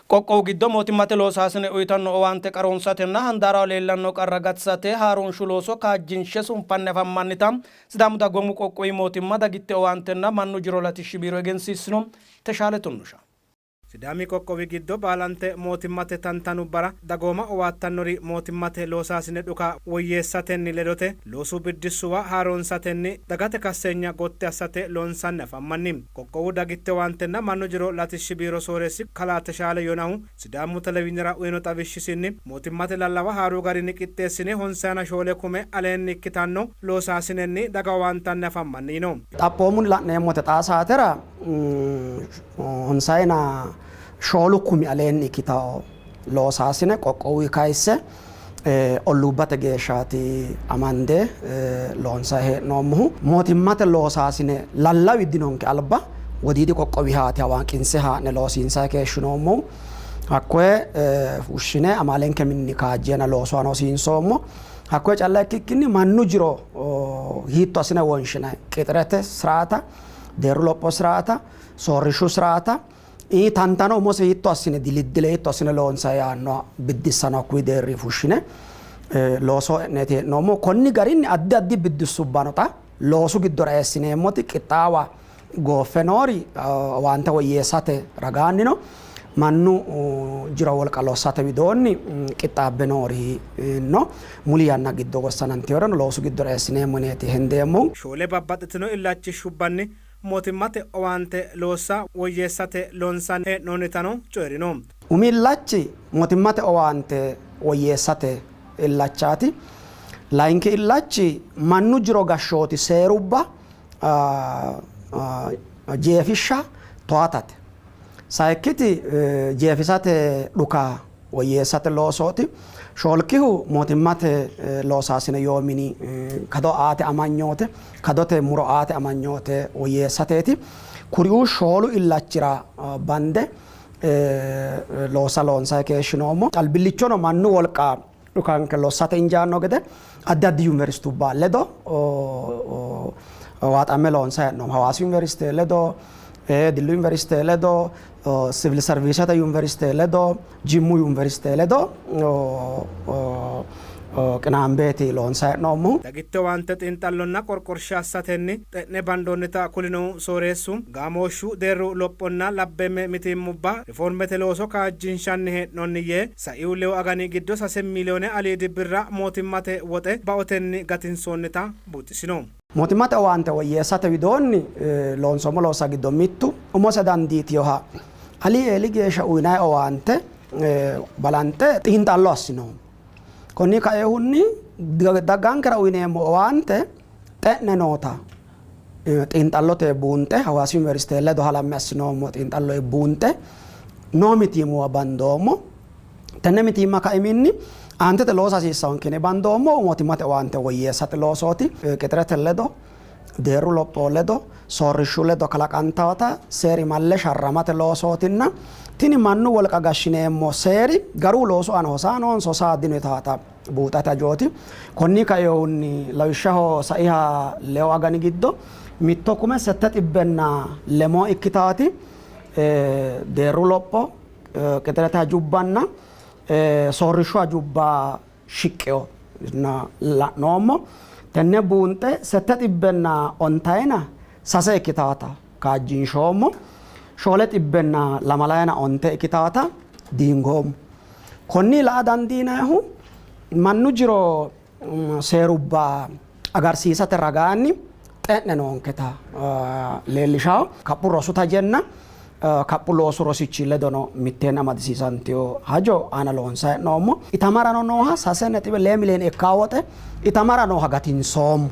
Qoqqowu giddo mootimmate loosaasine uytanno owaante qaroonsatenna handaaraho leellanno qarra gatisate haaroonshu looso kaajjinshe sunfanni afammannita Sidaamu Dagoomu Qoqqowi Mootimma Dagitte Owaantenna Mannu Jiro Latishshi Biiro egensiissino. Teshaale Tunnusha. Sidaami qoqqowi giddo baalante mootimmate tantanubbara dagooma owaattannori mootimmate loosaasine dhuka woyyeessatenni ledote loosu biddissuwa haaroonsatenni dagate kasseenya gotti assate loonsanni afammanni. Qoqqowu dagitte owaantenna mannu jiro latishshi biiro sooreessi kalaa Teshaale Yonahu Sidaamu Televiizhinera uyno xawishshisinni, mootimmate lallawa haaru garinni qixxeessine honsayina shoole kume aleenni ikkitanno loosaasinenni daga owaantanni afammanni yino. Xaphoomunni la'neemmote xaa saatera honsayina shoolu kumi aleenni ikkitanno loosaasine qoqqowuyi kayisse olluubbate geeshshaati amande loonsanni hee'noommohu. Mootimmate loosaasine lallawi dinonke alba wodiidi qoqqowihaati hawanqinse haa'ne loosiinsanni keeshshinoommohu. Hakkoye fushshine amaalenke mininni kaajjeenna loosu aana hosiinsoommo. Hakkoye calla ikkikkinni mannu jiro hiitto assine wonshinanni qixirete siraata, deerru lopho siraata, soorrishshu siraata, Tantano umose hiitto assine diliddile hiitto assine loonsanni yaannoha biddissano hakkuyi deerrinni fushshine loosoho e'neeti hee'noommohu. Konni garinni addi addi biddissubbano xa loosu giddora eessineemmoti qixxaawa gooffe noori owaante woyyeessate ragaannino mannu jiro wolqa lossate widoonni qixxaabbe noori no. Muli yanna giddo wossanantinoreno loosu giddora eessineemmo yineeti hendeemmohu. Shoole babbaxxitino illachishshubbanni mootimmate owaante loossa woyyeessate loonsanni hee'noonnitano coyi'rino. Umi illachi mootimmate owaante woyyeessate illachaati. Layinki illachi mannu jiro gashshooti seerubba jeefishsha towatate. Sayikkiti jeefisate dhuka woyyeessate loosooti. Shoolkihu mootimmate loosaasine yoo mini kado aate amanyoote, kadote muro aate amanyoote woyyeessateeti. Kuriuu shoolu illachira bande loossa loonsanni keeshshinoommo. Albillichono mannu wolqa dhukanke lossate injaanno gede addi addi yuniversitubba ledo waaxamme loonsanni hee'noommo. Hawaasi yuniversite ledo, Dillu yuniversite ledo, Sivil serviisete yuniversite ledo, Jimmu yuniversite ledo qinaambeeti loonsanni hee'noommohu. Dagitte owaante xiinxallonna qorqorsha assatenni xe'ne bandoonnita kulinohu sooreessu, gaamooshshu, deerru lophonna labbeemme mitiimmubba rifoormete looso kaajjinshanni hee'noonni yee, saiu lewu agani giddo sase miiliyoone aliidi birra mootimmate woxe baotenni gatinsoonnita buuxisino. Mootimmate owaante woyyeessate widoonni loonsoommo loossa giddo mittu umose dandiitinoha ali eeli geeshsha uynanni owaante balanxe xiinxallo assinoommo. Konni kainohunni dagankera uyneemmo owaante xe'ne noota xiinxallote buunxe Hawaasi Yuniversite ledo halamme assinoommo xiinxallo buunxe noo mitiimmuwa bandoommo. Tenne mitiimma kaiminni aantete loosa hasiissannonke yine bandoommohu mootimmate owaante woyyeessate loosooti. Qixirete ledo, deerru lopho ledo, soorrishshu ledo kalaqantawota seerimalle sharramate loosootinna tini mannu wolqa gashshineemmo seeri garu loosu aana hosa noonso hosa dino yitaata buuxate hajooti. Konni kainohunni lawishshaho saiha lewu agani giddo mitto kume sette xibbenna lemoo ikkitaati deerru lopho qixirete hajubbanna soorrishshu hajubba shiqqino la'noommo. Tenne buunxe sette xibbenna ontayina sase ikkitaata kaajjinshoommo. Shoole xibbenna lamalayina onte ikkitaata diingoommo. Konni la'a dandiinannihu mannu jiro seerubba agarsiisate ragaanni xe'ne noonketa leellishawo. Kaphu rosu tajenna kaphu loosu rosichi ledono mitteenni amadisiisantino hajo aana loonsanni hee'noommo. Itamarano nooha 3.2 miliyoone ikkanno woxe itamara nooha gatinsoommo.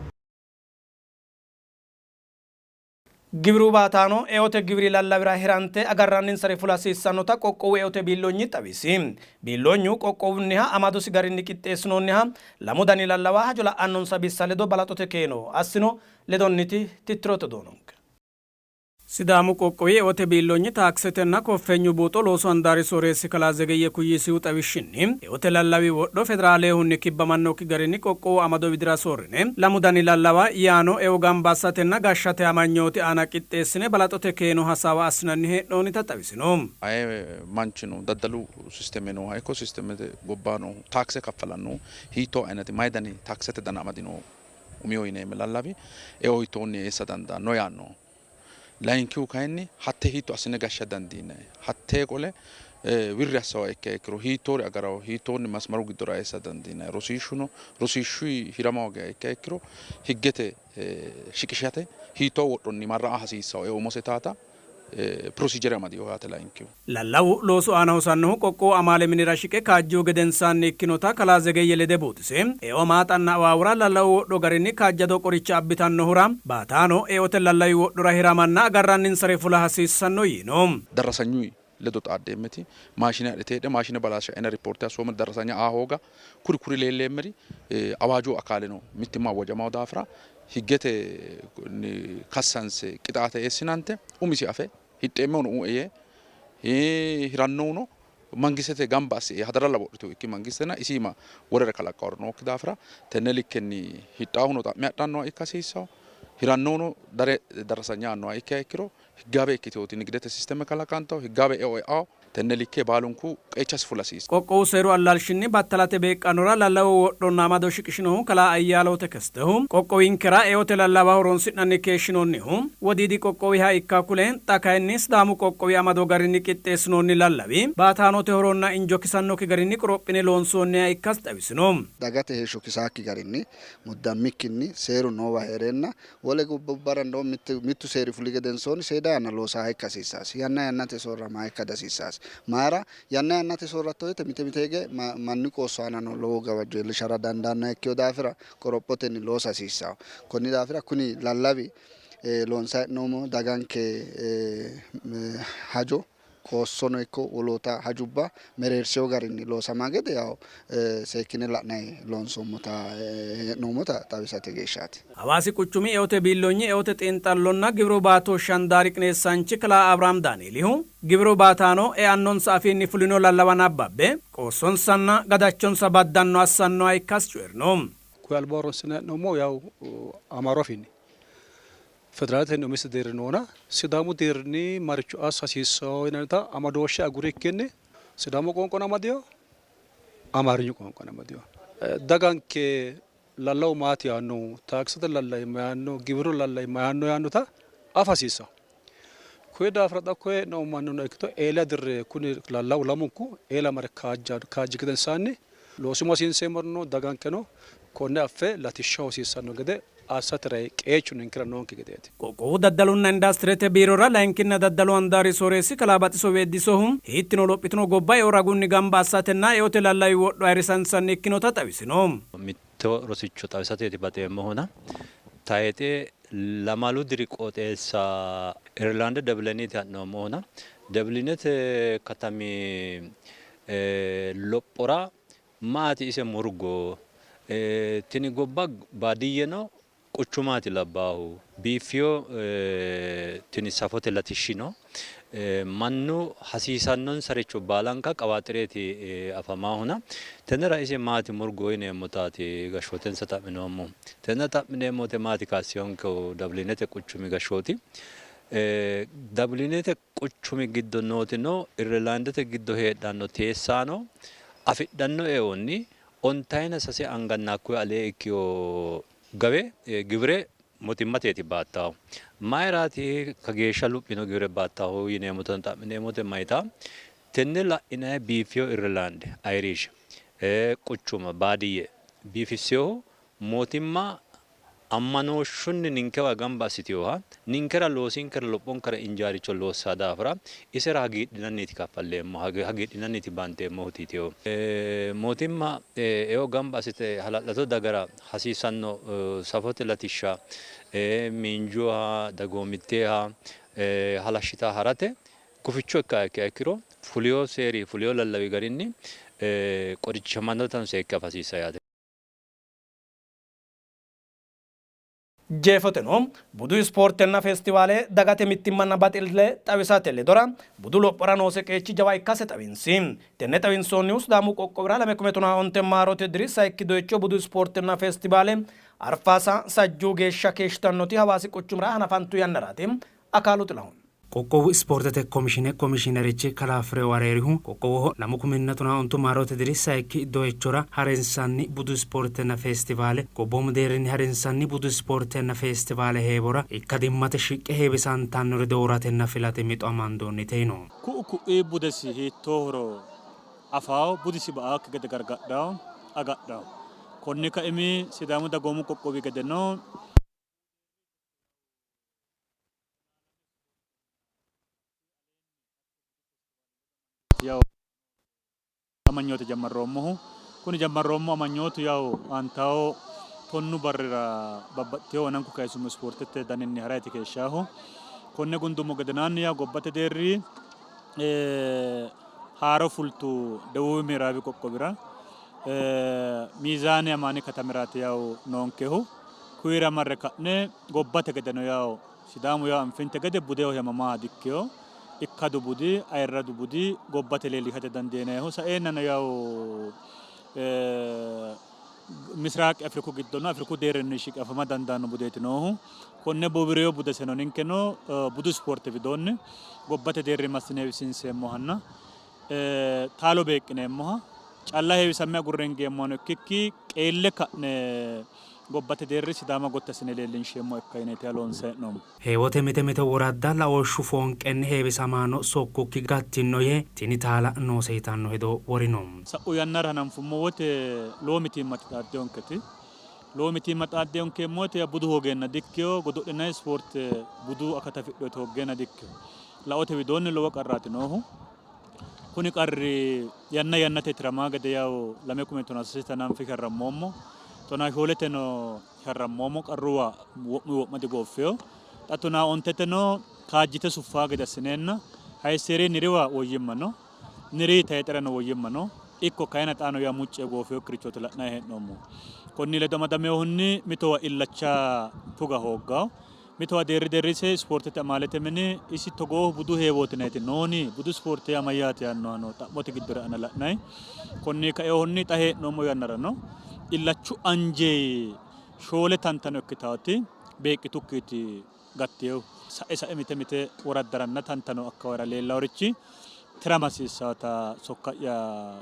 Giwiru baataano eote giwiri lallawira hirante agarranninsare fula hasiissannota qoqqowu eote biilloonyi xawisi. Biilloonyu qoqqowunniha amadosi garinni qixxeessinoonniha lamu dani lallawa hajo la'annonsa bissa ledo balaxote keeno assino. Ledonniti tittirote odoo noonke. Sidaamu qoqqowi eote biilloonyi taaksetenna koffeenyu buuxo loosu handaari sooreessi kalaa Zegeyye Kuyyisihu xawishshinni, eote lallawi wodho federaalehunni kibbamannokki garinni qoqqowu amado widira soorrine lamu dani lallawa yaano eo gamba assatenna gashshate amanyooti aana qixxeessine balaxote keeno hasaawa assinanni hee'noonnita xawisino. Aye manchino daddalu sisteme nooha ikko sistemete gobba noohu taakse kaffalannohu hiittoo aynati may dani taaksete dana amadinoho umiho yineemme lallawi eo hiittoonni eessa dandaanno yaannoho. Layinkihu kayinni hatte hiitto assine gashsha dandiinanni, hattee qole wirri assawa ikkiha ikkiro hiittoori agarawo, hiittoonni masmaru giddora eessa dandiinanni, rosiishshuno rosiishshuyi hirama hoogiha ikkiha ikkiro higgete shiqishate hiittoo wodhonni marra'a hasiissawo eo umose taata pirosijere amadinoho yaate layinkihu. Lallawu loosu aana hosannohu qoqqowu amaale minira shiqe kaajjihu gedensaanni ikkinota kalaa Zegeyye lede buuxise, eo maaxanna awaawura lallawu wodho garinni kaajjado qoricha abbitannohura baataano eote lallawi wodhora hiramanna agarranninsare fula hasiissanno yiino. Darrasanyuyi ledo xaaddeemmeti maashine adhite heedhe maashine balaashshaena ripoorte assoomma darrasanya aa hooga kuri kuri leelleemmeri awaaju akaaleno mittimma awwajamawo daafira higgete kassanse qixaate eessinante umisi afe hidheemmehuno u'e yee hirannohuno mangistete gamba asse hadaralla wodhitu ikki mangistena isiima wolere kalaqqawore nookki daafira tenne likkenni hidhaahuno xa'me adhannoha ikka hasiissawo hirannohuno dare darrasanya aannoha ikkiha ikkiro higgaawe ikkiteoti nigidete sisteme kalaqantawo higgaawe eo e'awo tenne likke baalunku qeechasi fula hasiissanno. Qoqqowu seeru allaalshinni battalate beeqqanora lallawu wodhonna amado shiqishinohu kalaa Ayyaalew Tekestehu, qoqqowinkera eote lallawa horonsi'nanni keeshshinoonnihu Wodiidi qoqqowiha ikka kule, xa kayinni Sidaamu qoqqowi amado garinni qixxeessinoonni lallawi baataanote horonna injo kisannokki garinni qorophine loonsoonniha ikkasi xawisino. Dagate heeshsho kisaakki garinni muddammikkinni seeru noowa hee'reenna Wole gobbubbara ndoo mittu seeri fuli gedensoonni seeda yanna loosaha ikka hasiissaasi. Yanna yannate soorramaha ikka dihasiissaasi. Mayira? Yanna yannate soorratto woyte mite mite hige mannu qoosso aanano lowo gawajjo iillishara dandaannoha ikkino daafira qorophotenni loosa hasiissanno. Konni daafira kuni lallawi loonsanni hee'noommo daganke hajo qoossono ikko woloota hajubba mereersino garinni loosama gede yawo seekkine la'nanni loonsoommota hee'noommota xawisate geeshshaati. Hawaasi quchumi eote biilloonyi eote xiinxallonna giwiru baatooshshi handaari qineessaanchi kalaa Abrahaam Daanieelihu, giwiru baataano eannonsa afiinni fulino lallawa nabbabbe qoossonsanna gadachonsa baddanno assannoha ikkasi coyi'rino. Koye alba horonsi'nanni hee'noommohu yawu Amaaru afiinni. Federaaletenni umise deerri noona Sidaamu deerrinni maricho assa hasiissanno yinannita amadooshshe agurikkinni Sidaamu qoonqono amadino, Amaarinyu qoonqono amadino. Daganke lallawu maati yaanno, taaksete lallawi mayaanno, giwiru lallawi mayaanno yaannota afa hasiissanno. Kuyi daafira xa koye hee'noommo mannino ikkito eela dirre kuni lallawu lamunku eela mare kaajji gedensaanni loosimo hasiinseemmorino dagankeno konne affe latishshaho hosiissanno gede assate rayi qeechu ninkera noonke gedeeti. Qoqqowu Daddalunna Industirete Biirora Layinkinna Daddalu Handaari Sooreessi Kalaa Baxiso Weeddisohu, hiittino lophitino gobba eo ragunni gamba assatenna eote lallawi wodho ayirrisansanni ikkinota xawisino. Mitto rosicho xawisateeti baxeemmohuna, tayixe lamalu diri qooxeessa Irlaande Debileniti ha'noommohuna, Debilinete katami lophora maati ise murgo? Tini gobba baadiyyeno quchumaati labbaahu. Biiffino tini safote latishshi no. Mannu hasiisannonsaricho baalanka qawaaxxireeti afamaahuna tennera ise maati murgo yineemmotaati gashshootensa xa'minoommohu. Tenne xa'mineemmo wote maati kaassihonkehu Dabilinete quchumi gashshooti. Dabilinete quchumi giddo nootino Irelaandete giddo heedhanno teessaano afidhanno eonni ontayina sase anganna hakkuyi alee ikkino gawe giwire mootimmateeti baattahu. Mayiraati kageeshsha luphino giwire baattahu yineemmotano xa'mineemmo wote mayitawo tenne la'inanni biiffino Irelaande Ayiriishe quchuma baadiyye biifissinohu mootimma ammanooshshunni ninkewa gamba assitinoha, ninkera loosinkera lophonkera injaaricho loossanno daafira isera hagiidhinanniiti kaffalleemmohu, hagiidhinanniiti baanteemmohuti yitino. Mootimma eo gamba assite hala'lado dagara hasiisanno safote latishsha miinjuha, dagoomitteha halashshitanni harate guficho ikkannoha ikkiha ikkiro fulino seeri, fulino lallawi garinni qorichishamannotano seekke afa hasiissanno yaate. Jeefoteno, budu ispoortenna feestivaale dagate mittimmanna baxille xawisate ledora budu lophora noose qeechi jawa ikkase xawinsi. Tenne xawinsoonnihu Sidaamu qoqqowira 2015 maarote diri sayikki doyicho budu ispoortenna feestivaale Arfaasa sajjuu geeshsha keeshshitannoti Hawaasi quchumira hanafantu yannaraati. Akaalu Xilahun. Qoqqowu Ispoortete Komishine Komishiinerichi Kalaa Firew Areerihu, qoqqowoho lamu kuminna tonaa ontu maarote diri sayikki doyichora harinsanni budu ispoortenna feestivaale gobboomu deerrinni harinsanni budu ispoortenna feestivaale heewora ikkadimmate shiqqe heewisantannore dooratenna filate mixo amandoonnite yino. Ku'u ku'ii budesi hiittoohoro afawo, budisi ba''aakki gede gargadhawo, agadhawo. Konni kaimi Sidaamu Dagoomu Qoqqowi gedeno Amanyoote jammarroommohu. Kuni jammarroommo amanyootu yawu aantawo tonnu barrira babbaxxitewo wonanku kayisummo ispoortete daninni harayti keeshshaahu. Konne gundummo gedenaanni yawu gobbate deerri haaro fultu Debuubi Miiraabi qoqqowira Miizaani Amaani katamiraati yawu noonkehu. Kuwiira marre ka'ne gobbate gedeno yawu Sidaamu yaa anfinte gede budeho yamamaha dikkino. Ikkadu budi, ayirradu budi gobbate leellishate dandiinannihu saeennano yawu Misiraaqi Afriku giddono Afriku deerrinni shiqe afama dandaanno budeeti noohu. Konne bowirino budeseno ninkeno budu ispoorte widoonni gobbate deerrinni massine heewisiinseemmohanna taalo beeqqineemmoha calla heewisamme agurre hingeemmohano ikkikki qeelle ka'ne gobbate deerri Sidaama gotti assine leellinsheemmoha ikka yineeti loonse hee'noommo. Heewote mite mite woradda laooshshu foonqenni heewisamaano sokkukki gattinno yee tini taala noose yitanno hedo worino. Sa'u yannara hananfummo wote lowo mitiimmati xaaddinonketi. Lowo mitiimma xaaddinonke yeemmo wote budu hoogeenna dikkino, godo'linanni ispoorte budu akata afidhinoti hooggeenna dikkino. Laote widoonni lowo qarraati noohu. Kuni qarri yanna yannate tiramaa gede yawu lame kume tonaa sasete hananfe sharrammoommo. Tonaa shooleteno sharrammoommo qarruwa wo'mu wo'ma digooffino. Xa tonaa onteteno kaajjite suffaa gede assineenna hayissi'ri niriwa woyyimma no. Niri tayixerano woyyimma no. Ikko kayinni xaano yaa mucci yee goofinokkirichooti la'nanni hee'noommohu. Konni ledo amadaminohunni mitowa illacha tuga hoogganno. Mitowa deerri deerrise ispoortete amaalete mini isi togoohu budu heewooti yinanniti nooni? Budu ispoorte yaa mayyaate yaannohano xa'mote giddora e'anna la'nanni. Konni kainohunni xa hee'noommo yannarano illachu anje shoole tantano ikkitaati beeqqitukkiiti gattinohu. Sa'e sa'e mite mite woraddaranna tantano akkawara leellannorichi tirama hasiissannota sokka'ya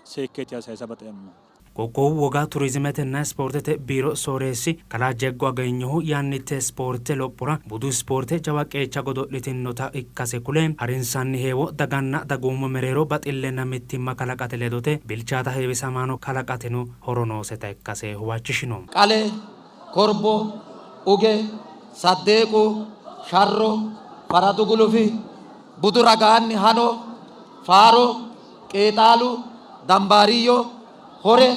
seekkeeti sayisa baxeemmo. Qoqqowu Woga Turizimetenna Ispoortete Biiro Sooreessi Kalaa Jeggo Agenyohu yannitte ispoorte lophora budu ispoorte jawa qeecha godo'litinnota ikkase kule, harinsanni heewo daganna dagoomu mereero baxillenna mittimma kalaqate ledote bilchaata heewisamaano kalaqateno horo nooseta ikkase huwachishino. Qale, Korbo, Uge, Saddeequ, Sharro, Faradu gulufi, budu ragaanni Hano, Faaro, Qeexaalu, Dambaariyyo, Hore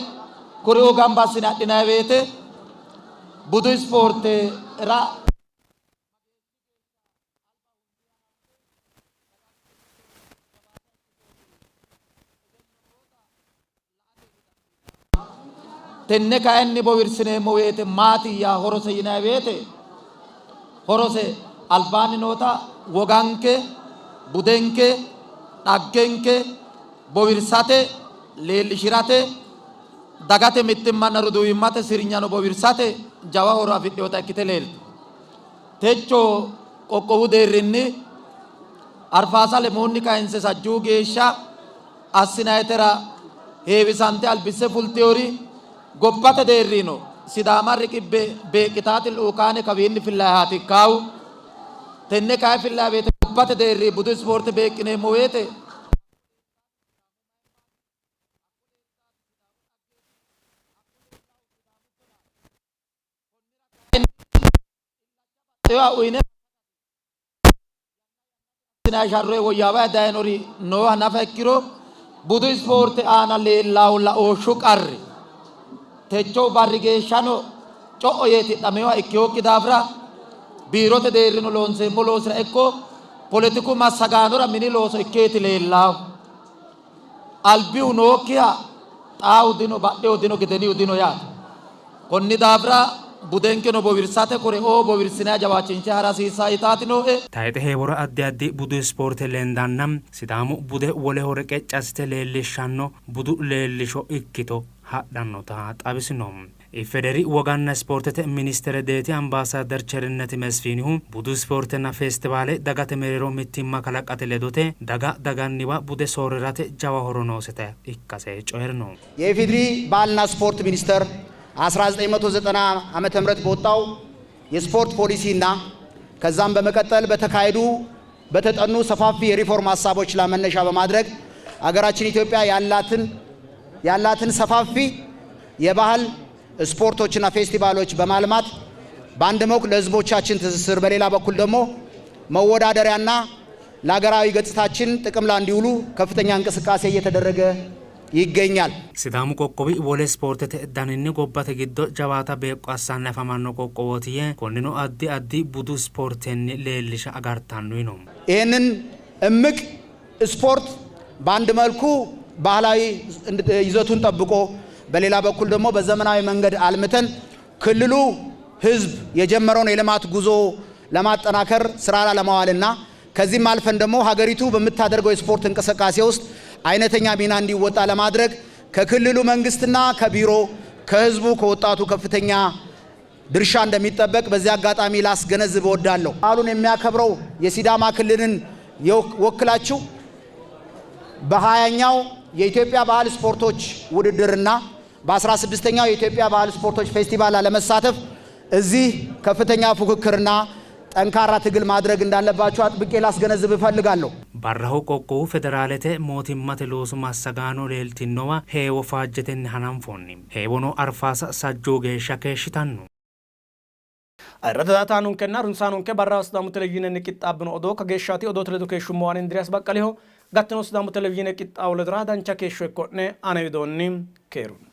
kuriuu gamba assine adhinanni woyte budu ispoortera Tenne kayinni bowirsineemmo woyte maatiyya horose yinanni woyte horose albaanni noota woganke, budenke, dhaggenke bowirsate, leellishi'rate, dagate mittimmanna roduuwimmate sirnyano bowirsate jawa horo afidhinota ikkite leeltino. Techo qoqqowu deerrinni Arfaasa Lemuunni kayinse Sajjuu geeshsha assinayitera heewisante albisse fultinori gobbate deerrino Sidaama riqibbe beeqqitaati luukaane kawiinni fillayihaati ikkaahu. Tenne kayi fillayi woyte gobbate deerri budu ispoorte beeqqineemmo woyte uyine sharroe woyyaawayi dayinori nooha nafa ikkiro budu ispoorte aana leellahu laooshshu qarri techo barri geeshshano co'o yee tidhaminoha ikkinokki daafira biirote deerrino loonseemmo loosira ikko poletiku massagaanora mini looso ikkeeti leellahu. Albihu nookkiha xaahu dino, badhehu dino, gedenihu dino yaate. Konni daafira Budenkeno bowirsate koreoo bowirsinanni jawaachinshe hara hasiissanno yitaati nooe. Tayxe heewora addi addi budu ispoorte lendanna Sidaamu bude woleho reqecci assite leellishshanno budu leellisho ikkito hadhannota xawisino. IFEDERI Woganna Ispoortete Ministeere Deeti Ambaasaadder Cherinneti Mesfinihu, budu ispoortenna feestivaale dagate mereero mittimma kalaqate ledote daga daganniwa bude soorrirate jawa horo nooseta ikkase coyi'rino. የኢፌዴሪ ባህልና ስፖርት ሚኒስቴር 1990 ዓመተ ምህረት በወጣው የስፖርት ፖሊሲና ከዛም በመቀጠል በተካሄዱ በተጠኑ ሰፋፊ የሪፎርም ሀሳቦች ላይ መነሻ በማድረግ አገራችን ኢትዮጵያ ያላትን ያላትን ሰፋፊ የባህል ስፖርቶችና ፌስቲቫሎች በማልማት በአንድ መልኩ ለሕዝቦቻችን ትስስር፣ በሌላ በኩል ደግሞ መወዳደሪያና ለሀገራዊ ገጽታችን ጥቅም ላይ እንዲውሉ ከፍተኛ እንቅስቃሴ እየተደረገ ይገኛል። Sidaamu qoqqowi wole ispoortete daninni gobbate giddo jawaata beeqqo assanni afamanno qoqqowooti yee, konnino addi addi budu ispoortenni leellisha agartanno yino. ይህንን እምቅ ስፖርት በአንድ መልኩ ባህላዊ ይዘቱን ጠብቆ በሌላ በኩል ደግሞ በዘመናዊ መንገድ አልምተን ክልሉ ህዝብ የጀመረውን የልማት ጉዞ ለማጠናከር ስራ ለማዋልና ከዚህም አልፈን ደግሞ ሀገሪቱ በምታደርገው የስፖርት እንቅስቃሴ ውስጥ አይነተኛ ሚና እንዲወጣ ለማድረግ ከክልሉ መንግስትና ከቢሮ ከህዝቡ ከወጣቱ ከፍተኛ ድርሻ እንደሚጠበቅ በዚህ አጋጣሚ ላስገነዝብ እወዳለሁ። በዓሉን የሚያከብረው የሲዳማ ክልልን ወክላችሁ በ20ኛው የኢትዮጵያ ባህል ስፖርቶች ውድድርና በ16ኛው የኢትዮጵያ ባህል ስፖርቶች ፌስቲቫል ለመሳተፍ እዚህ ከፍተኛ ፉክክርና ጠንካራ ትግል ማድረግ እንዳለባችሁ አጥብቄ ላስገነዝብ እፈልጋለሁ። Barraho qoqqowu federaalete mootimmate loosu massagaano leeltinnowa heewo faajjetenni hananfoonni. Heewono Arfaasa sajjoo geeshsha keeshshitanno. Ayirrado daa''ataanonkenna harunsaanonke barraho Sidaamu televizhiinenni qixxaabbino odoo kageeshshaati. Odoote ledo keeshshummohu ani Indiriyaas Baqqaliho. Gattino Sidaamu televizhiine qixxaawo ledora dancha keeshsho ikko'ne ane widoonni keerunni.